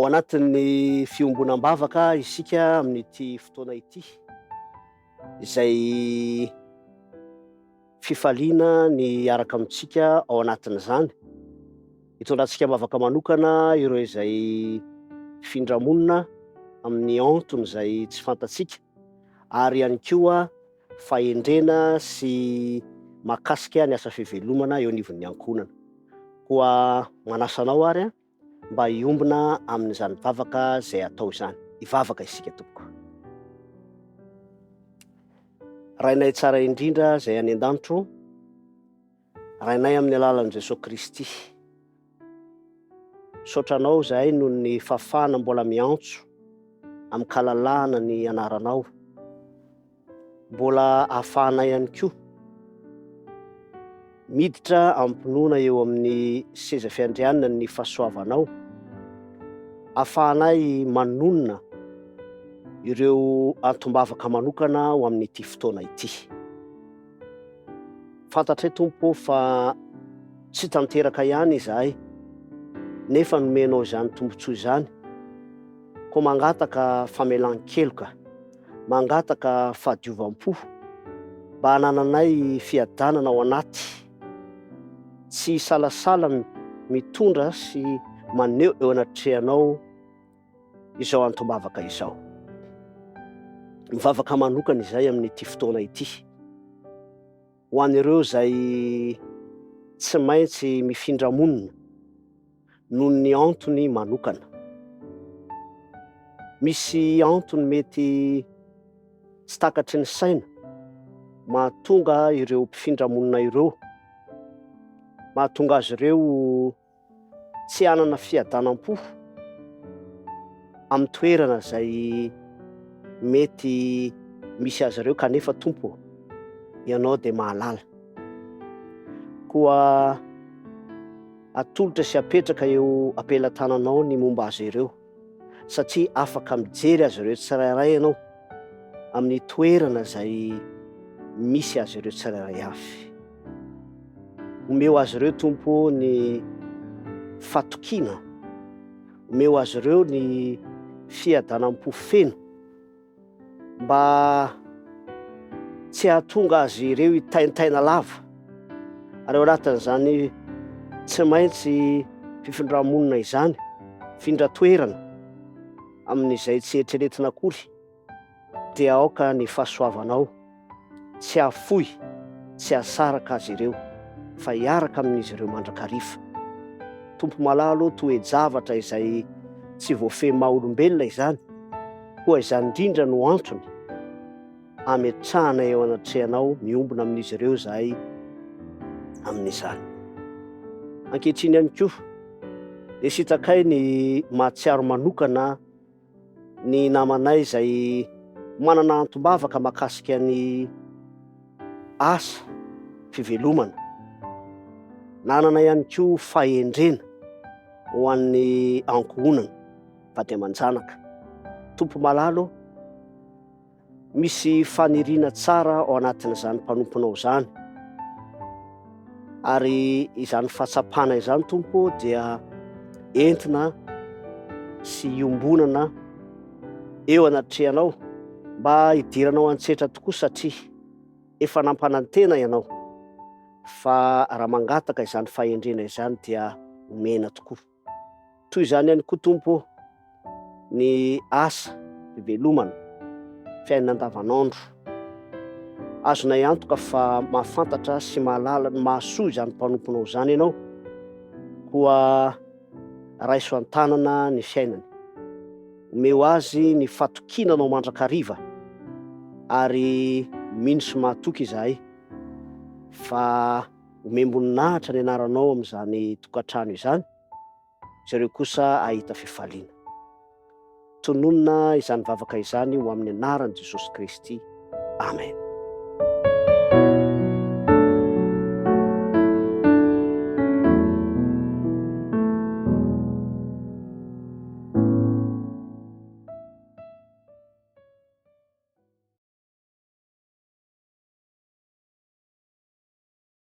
Ao anatin'ny fiombonam-bavaka isika amin'ity fotoana ity, izay fifaliana ny hiaraka amintsika ao anatin'izany. Hitondrantsika am-bavaka manokana ireo izay mpifindra monina amin'ny antony izay tsy fantatsika ary ihany koa fahendrena sy mahakasika ny asa fivelomana eo anivon'ny ankohonana. Koa manasa anao ary mba hiombona amin'izany vavaka izay atao izany. Hivavaka isika tompoko. Rainay tsara indrindra izay any an-danitro, Rainay amin'ny alalan'i Jesoa Kristy. Misaotra Anao izahay noho ny fahafahana mbola miantso amin-kalalahana ny anaranao. Mbola ahafahanay ihany koa miditra amim-pinoana eo amin'ny seza fiandrianan'ny fahasoavanao. Ahafahanay manonona ireo antom-bavaka manokana ho amin'ity fotoana ity. Fantatray Tompo ô fa tsy tanteraka ihany izahay nefa nomenao izany tombontsoa izany koa mangataka famelan-keloka, mangataka fahadiovam-po mba hanananay fiadanana ao anaty, tsy hisalasala mitondra sy maneho eo anatrehanao izao antom-bavaka izao. Mivavaka manokana izahay amin'ity fotoana ity ho an'ireo izay tsy maintsy mifindra monina noho ny antony manokana. Misy antony mety tsy takatry ny saina mahatonga ireo mpifindra monina ireo, mahatonga azy ireo tsy hanana fiadanam-po amin'ny toerana izay mety misy azy ireo kanefa Tompo ô, Ianao dia mahalala. Koa atolotra sy apetraka eo am-pelatananao ny momba azy ireo. satria afaka mijery azy ireo tsirairay ianao amin'ny toerana izay misy azy ireo tsirairay avy. Omeo azy ireo, Tompo ô, ny fatokiana, omeo azy ireo ny fiadanam-po feno, mba tsy hahatonga azy ireo hitaintaina lava, ary ao anatin'izany tsy maintsy fifindra-monina izany, findra-toerana amin'izay tsy eritreretina akory, dia aoka ny fahasoavanao tsy hahafoy, tsy hahasaraka azy ireo, fa hiaraka amin'izy ireo mandrakariva. Tompo malala ô, toe-javatra izay tsy voafehy maha-olombelona izany, koa izany indrindra no antony ametrahana eo anatrehanao miombona amin'izy ireo izahay amin'izany. Ankehitriny ihany koa, dia sitrakay ny mahatsiaro manokana ny namanay izay manana antom-bavaka mahakasika ny asa fivelomana. Nanana ihany koa fahendrena ho an'ny ankohonana, vady aman-janaka. Tompo malala ô, Misy faniriana tsara ao anatin'izany mpanomponao izany. Ary izany fahatsapana izany, Tompo ô, dia entina sy iombonana eo anatrehanao mba hidiranao an-tsetra tokoa satria efa nampanantena Ianao fa raha mangataka izany fahendrena izany dia omena tokoa. Toy izany ihany koa Tompo ô, ny asa fivelomana, fiainana andavanandro. Azonay antoka fa mahafantatra sy mahalala ny mahasoa izany mpanomponao izany Ianao, koa raiso an-tanana ny fiainany. Omeo azy ny fatokiana Anao mandrakariva, ary mino sy mahatoky izahay fa Omem-boninahitra ny anaranao amin'izany tokantrano izany, zareo kosa hahita fifaliana. Tononina izany vavaka izany ho amin'ny anaran'i Jesosy Kristy. Amen.